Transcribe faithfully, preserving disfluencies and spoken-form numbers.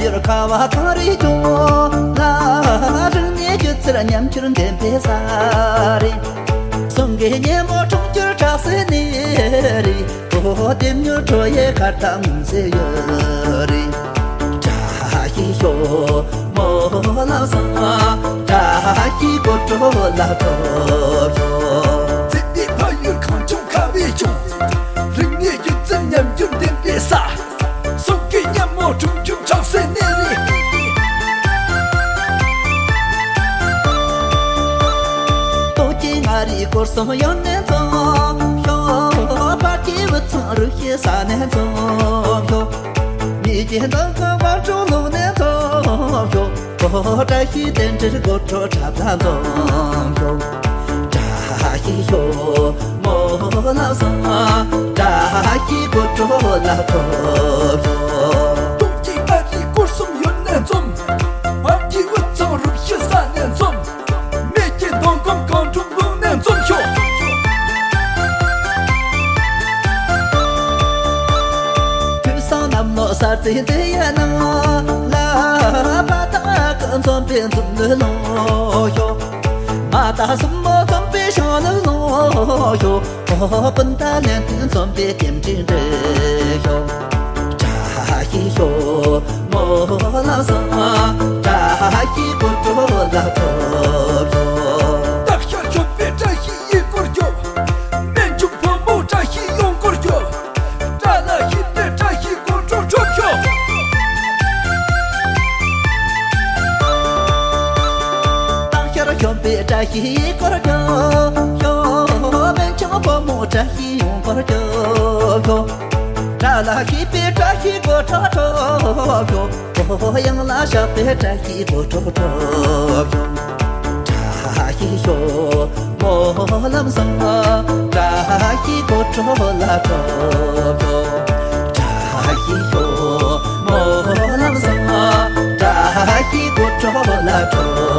ཡུལ་ཁ་བ་གངས་རི་ལྗོངས་ལ། རིག་གནས་སྒྱུ་རྩལ་ཉམས་འགྱུར་ལྡན་པའི་ས་རེད། གསུང་གི་སྙན་མོ་འཁྲུངས་གྱུར་བྲག་སྲིན་ནས་རེད། ཨོ་ལྡེམ་མྱུར་ཁྲོ་ཡི་ཁ་བཏང་ཟེར་ཡོད་རེད། བཀྲ་ཤིས་ཤོག་སྨོན་ལམ་བཟང་། བཀྲ་ཤིས་གོ་ཁྲོ་ལ་ཐོབ་ཤོག་ཚེ་འདིའི་ཕ་ཡུལ་གངས་ལྗོངས་ཁ་བའི་ལྗོངས། རིག་གནས་སྒྱུ་རྩལ་ཉམས་འགྱུར་ལྡན་པའི་ས། གསུང་གི་སྙན་མོ་འཁྲུངས་གྱུར་བྲག་སྲིན་ནས་རེད། སྟོད་ཀྱི་མངའ་རིས་སྐོར་གསུམ་ཡོན་ཏན་འཛོམས་ཤོག་བར་གྱི་དབུས་གཙང་རུ་བཞི་ས་ནས་འཛོམས་ཤོག་མི་རྒྱལ་མདོ་ཁམས་དགོན་གྲུ་ལུགས་ནས་འཛོམས་ཤོག་བཀྲ་ཤིས་རྟེན་འབྲེལ་སྒོ་འཕྲོད་གྲྭ་ཚང་འཛོམས་ཤོག་བཀྲ་ཤིས་ཤོག་སྨོན་ལམ་བཟང་། བཀྲ་ཤིས་གོ་ཁྲོ་ལ་ཐོབ་ཤོག་སྟོད་ཀྱི་མངའ་རིས་སྐོར་གསུམ་ཡོན་ནས་འཛོམས། བར་གྱི་དབུས་གཙང་རུ་བཞི་ས་ནས་འཛོམས། སྨད་ཀྱི་མདོ་ཁམས་གངས་ཕྲུག་ལུགས་ནས་འཛོམས་ཤོག་དུས་བཟང་གནམ་ལོ་གསར་ཚེས་འདི་ཡི་ནང་ལ། བ་དག་གི་འཛོམས་པའི་འཛོམས་ནོར་ལོངས་ཤོག་མ་དང་སྲིན་མོ་འཛོམས་པའི་ཞང་ལོ་ལོངས་ཤོག་སྤུན་ཟླ་ལྷན་དུ་འཛོམས་པའི་རྟེན་འབྲེལ་འགྲིག་ཤོག་བཀྲ་ཤིས་ཤོག་སྨོན་ལམ་བཟང་། བཀྲ་ཤིས་གོ་ཁྲོ་ལ་ཐོབ་ཤོག་སྟག་ཤར་ཞོགས་པའི་བཀྲ་ཤིས་ཡིད་སྐོར་ཤོག་སྨན་ཆུ་ཕོ་མོ་བཀྲ་ཤིས་ཡོང་སྐོར་ཤོག་བཀྲ་ལ་ཤིས་པའི་བཀྲ་ཤིས་གོ་ཁྲོ་ཐོབ་ཤོག་སྟག་ཤར་ཞོགས་པའི་བཀྲ་ཤིས་ཡིད་སྐོར་ཤོག་སྨན་ཆུ་ཕོ་མོ་བཀྲ་ཤིས་ཡོང་སྐོར་ཤོག་བཀྲ་ལ་ཤིས་པའི་བཀྲ་ཤིས་གོ་ཁྲོ་ཐོབ་ཤོག་ཨོ་ཡང་ལ་ཤ་པའི་བཀྲ་ཤིས་གོ་ཁྲོ་ཐོབ་ཤོག་བཀྲ་ཤིས་ཤོག་སྨོན་ལམ་བཟང་། བཀྲ་ཤིས་གོ་ཁྲོ་ལ་ཐོབ་ཤོག་བཀྲ་ཤིས་ཤོག་སྨོན་ལམ་བཟང་། བཀྲ་ཤིས་གོ་ཁྲོ་ལ་ཐོབ་